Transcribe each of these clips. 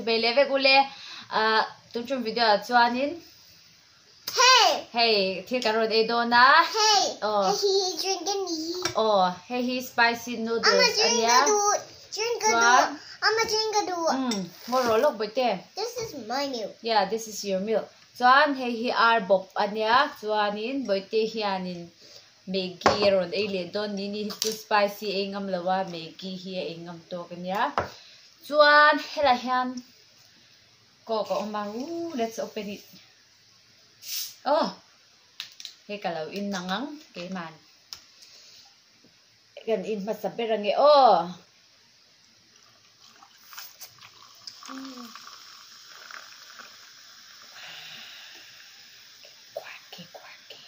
Chibei leh vek ule. Ah tun tum video ah chuanin Hey! Hei thil kan rawn ei dawn a. Hey! Aw. Hei hi drink a ni. Aw hei hi spicy Ama noodles drink ania. a duh. Drink a duh. Chuan Ama drink a duh. umm ngaw rawh lawk bawihte. This is my milk. Yeah this is your milk. Chuan hei hi ar bawp ania chuanin bawihte hianin Maggi a rawn ei leh dawn ni ni hi chu spicy ei ngam lo a Maggi hi a ei ngam tawk ania. Chuan helaiah hian coke a awm a ooh let's open it aw hei ka lo in ang ang keimah kan in hmasa ber ange aw. Quacky quacky.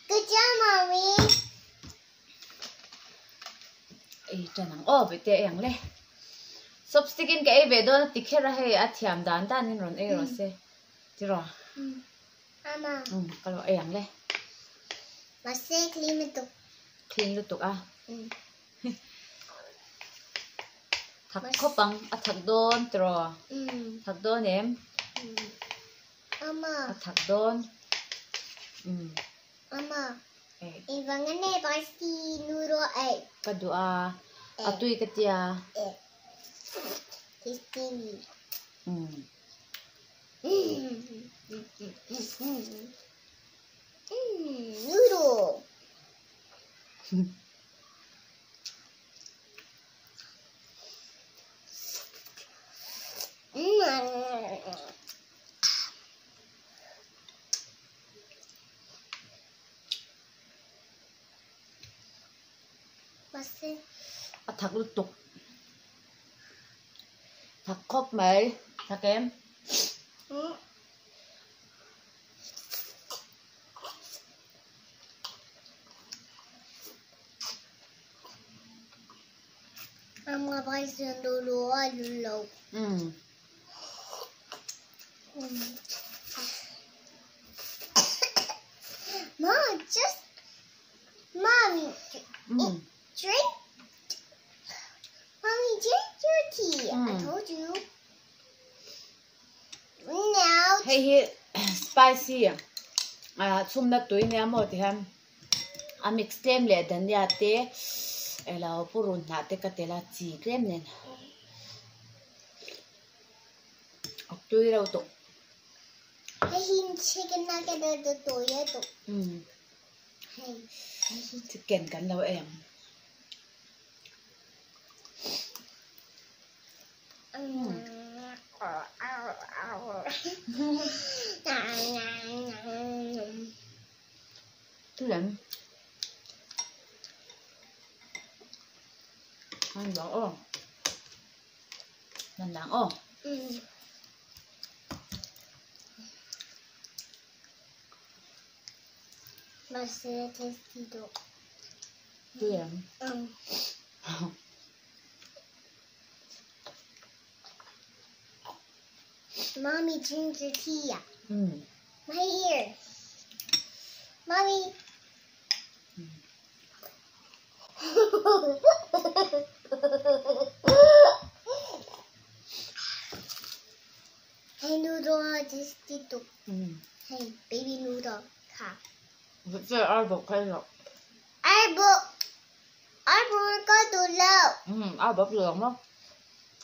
Good job, mommy. Ei tan ang aw bete ei ang le. Chopstick in ka ei ve dawn a ti kher a hei a thiam dan dan in rawn ei rawh se. Ti rawh. Ama. Um ka lo ei ang le. Mahse clean lutuk. Clean lutuk a. Thak khawp ang a thak dawn ti rawh. Thak dawn em? Ama. A thak dawn. Um. Ama. Engvang a nei spicy noodle ei. Ka duh a. A tui ka tia. Tasty. Um. Noodle. A thak lutuk. Thak khawp mai. Thak em? Umm. Mom, just Mommy, drink. Mommy, drink your tea. I told you. Now. Hei hi spicy ah chhumna tui nia maw ti hian a mix tlem leh dhania te elo purun hnah te ka tel a chi tlem nen a tui reuh tawh. Hei hi chicken nugget a tui a tawh. Chicken kan lo ei ang. Tui em. Ăn được không? Lần đắng không? Mahse tasty dawh. Tui em? Mommy drink your tea. My ear. Mommy. Hey noodle tasty dawh. Hey baby noodle kha. Che ar bawk kha lo. Ar bawk. Ar bawk ka duh lo. Ar bawk duh lo maw?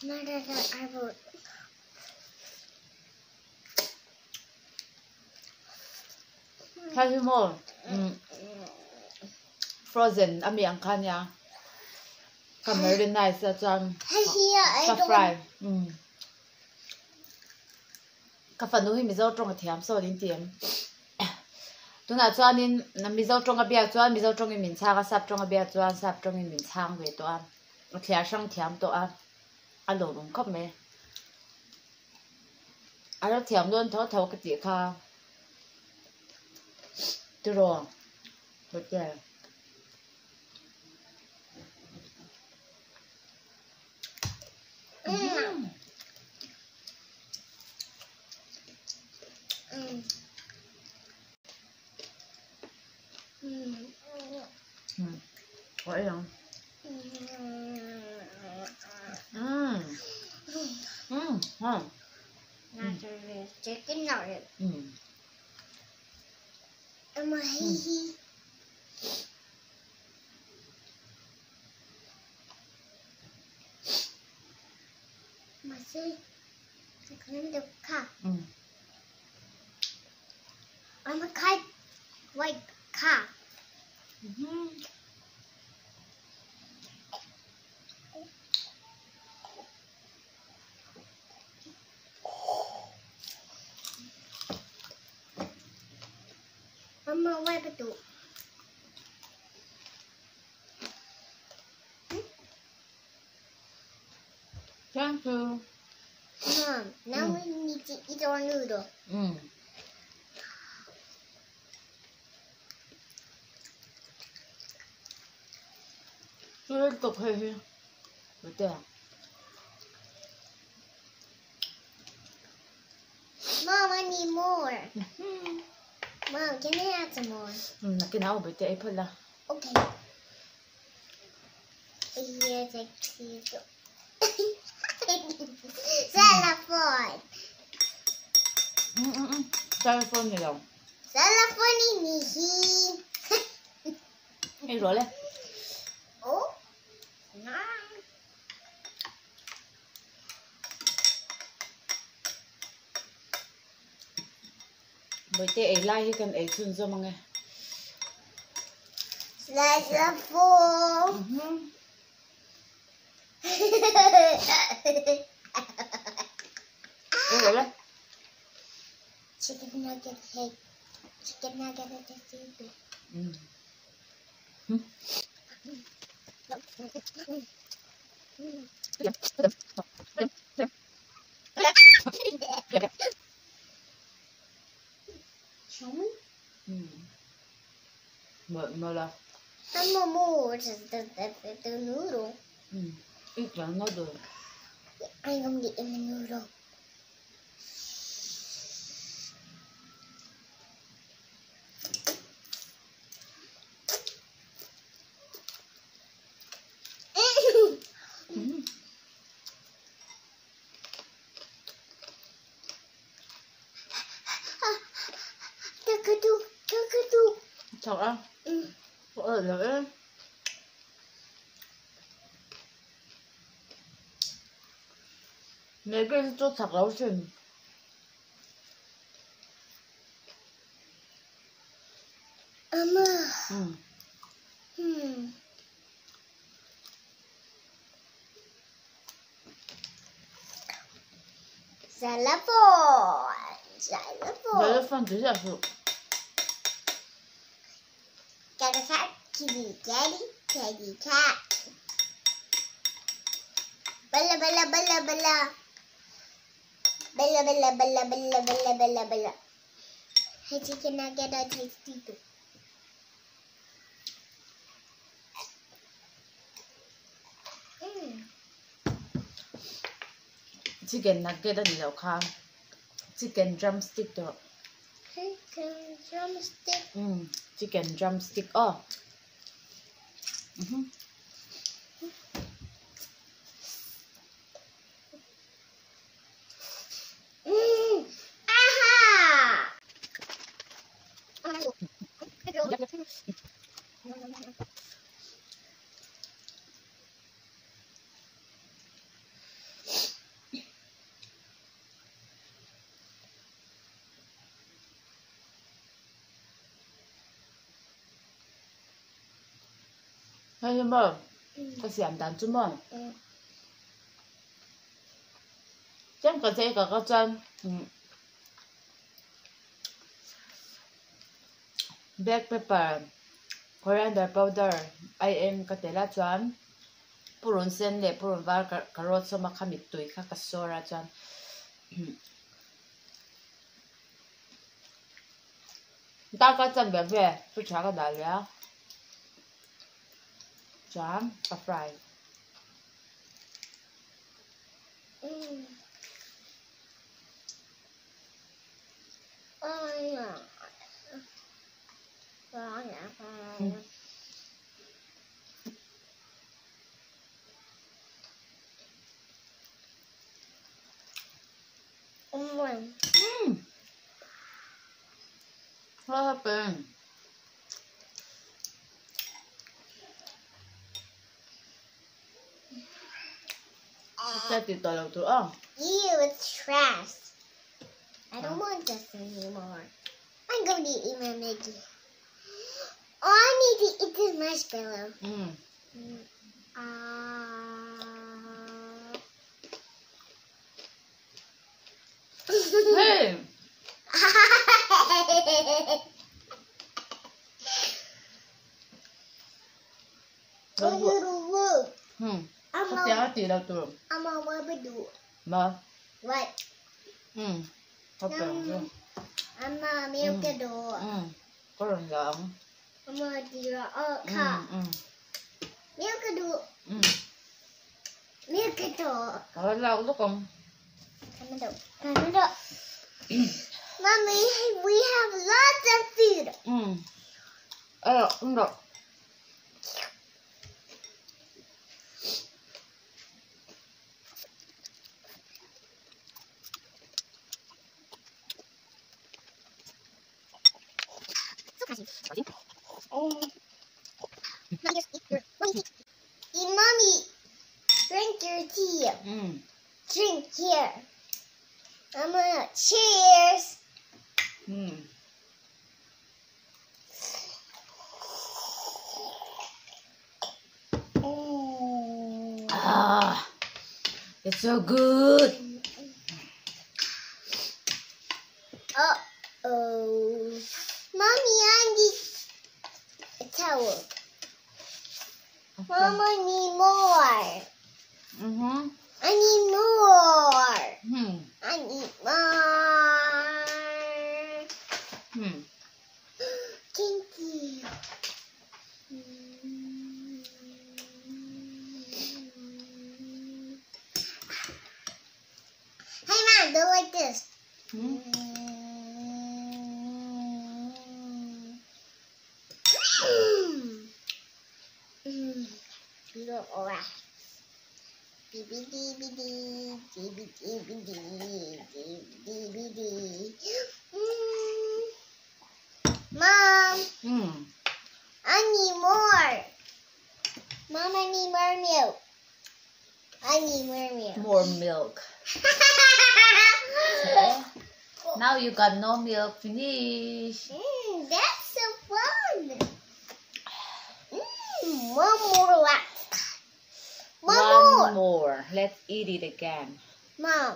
Ar bawk. Hei hi maw frozen a mi ang kha nia ka marinize a chuan ka fry ka fanu hi mizo tawng a thiam sawn in ti em tunah chuanin mizo tawng a biak chuan mizo tawngin min chhang a sap tawng a biak chuan sap tawngin min chhang ve tawh a a thliar hrang thiam tawh a a lawmawm khawp mai. A la thiam dawn tho tho ka tih kha tiraw hotel. Hmm. Not a real chicken nugget. I'm a hee hee. Mahse, ka khalam deuh kha. I'm a kite white kha. Amma wipe tu. Thank you. Mom, now we need to eat our noodle. Tui lutuk hei hi. Bawihte. Mom, I need more. Mom, can I have some more? Nakin ah aw Bawihte ei phawt la. Okay. Xylophone. Xylophone ni lo. Xylophone ni hi. Ei rawh le. Oh. Bawihte ei lai hi kan ei chhunzawm ang e. Xylophone. Ei rawh le. Chicken nugget hey. Chicken nugget at the table. Show me. Mawlh mawlh a. I'm a more just the noodle. Eat your noodle. I'm gonna eat the noodle. Cockatoo, cockatoo. Chak a. Ka awlh lo e. Maggi hi chu chak lo thin. Amma. Xylophone. Xylophone. Xylophone ti ziah suh. Got a cat, kitty, catty, catty, cat. Bella, bella, bella, bella. Bella, bella, bella, bella, bella, bella, bella. Hey, chicken nugget, I tasty too. Chicken nugget a ni loh kha. Chicken drumstick tawh. Chicken drumstick. Chicken drumstick aw. Aha! Hei hi maw ka siam dan chu maw tlem ka chei ka ka chuan black pepper coriander powder aieng ka tel a chuan purun sen leh purun var carrot sawm a kha mittui kha ka sawr a chuan darkar chan ve ve chu tha ka dah leh a chuan ka fry. Mm. What happened? Ew, it's trash. I don't want this anymore. I'm going to eat my Maggi. Oh, I need to eat this marshmallow. Hey! I'm a wabadoo. Ma? What? I'm a milk door. I'm a deer. Oh, car. Milk door. Milk door. Mommy, we have lots of food. Mommy, drink your tea. Drink here. I'm gonna cheers. Ah, it's so good. Uh-oh. Mommy, I need a towel. Mama, I need more. I need more. I need more. Thank you. Hey, Mom, do like this. B B D B D D B D B D D D B D. Mom, I need more. Mom, I need more milk. I need more milk. More milk. Okay. Now you got no milk. Finish. That's so fun. One more left. One more. Let's eat it again. Mom,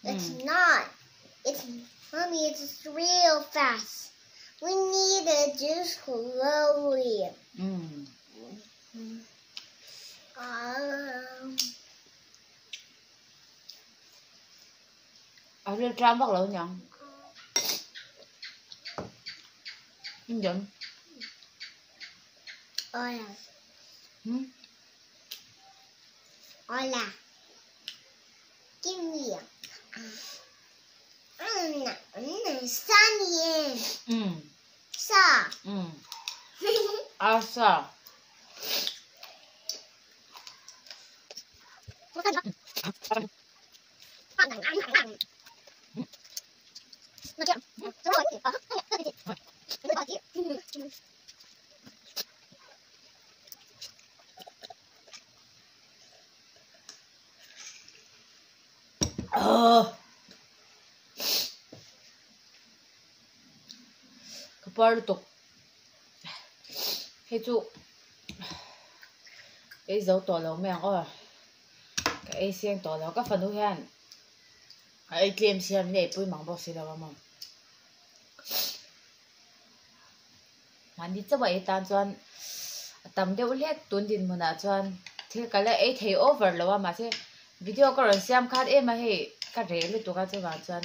it's not. It's Mommy, it's real fast. We need to do slowly. I will try bắt lỗ nhận. Nhận. Hola. Hola. Give me a. Sunny. Sa. Asa. Kapar Hei chu ei zo tawh lo mai ang aw ka ei siang tawh lo ka fanu hian a ei tlem siam in ei pui mang bawk si lo a maw mahni chauh a ei tan chuan a tam deuh hlek tun dinhmunah chuan thil ka la ei thei over lo a mahse video ka rawn siam khan em a hei ka reh lutuk a chuvang chuan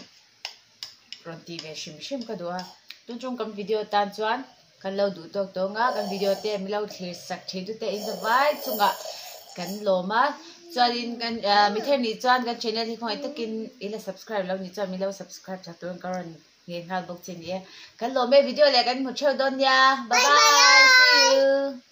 rawn tih ve hrim hrim ka duh a tun chung kan video tan chuan kan lo duh tawk tawh ang a kan video te min lo thlir sak thin tu te in zavai chungah kan lawm a chuanin kan ah mi then nih chuan kan channel hi khawngaih takin ila subscribe lo nih chuan min lo subscribe sak turin ka rawn ngen nghal bawk che ni e kan lawm e video leh kan hmu theuh dawn nia bye bye see you.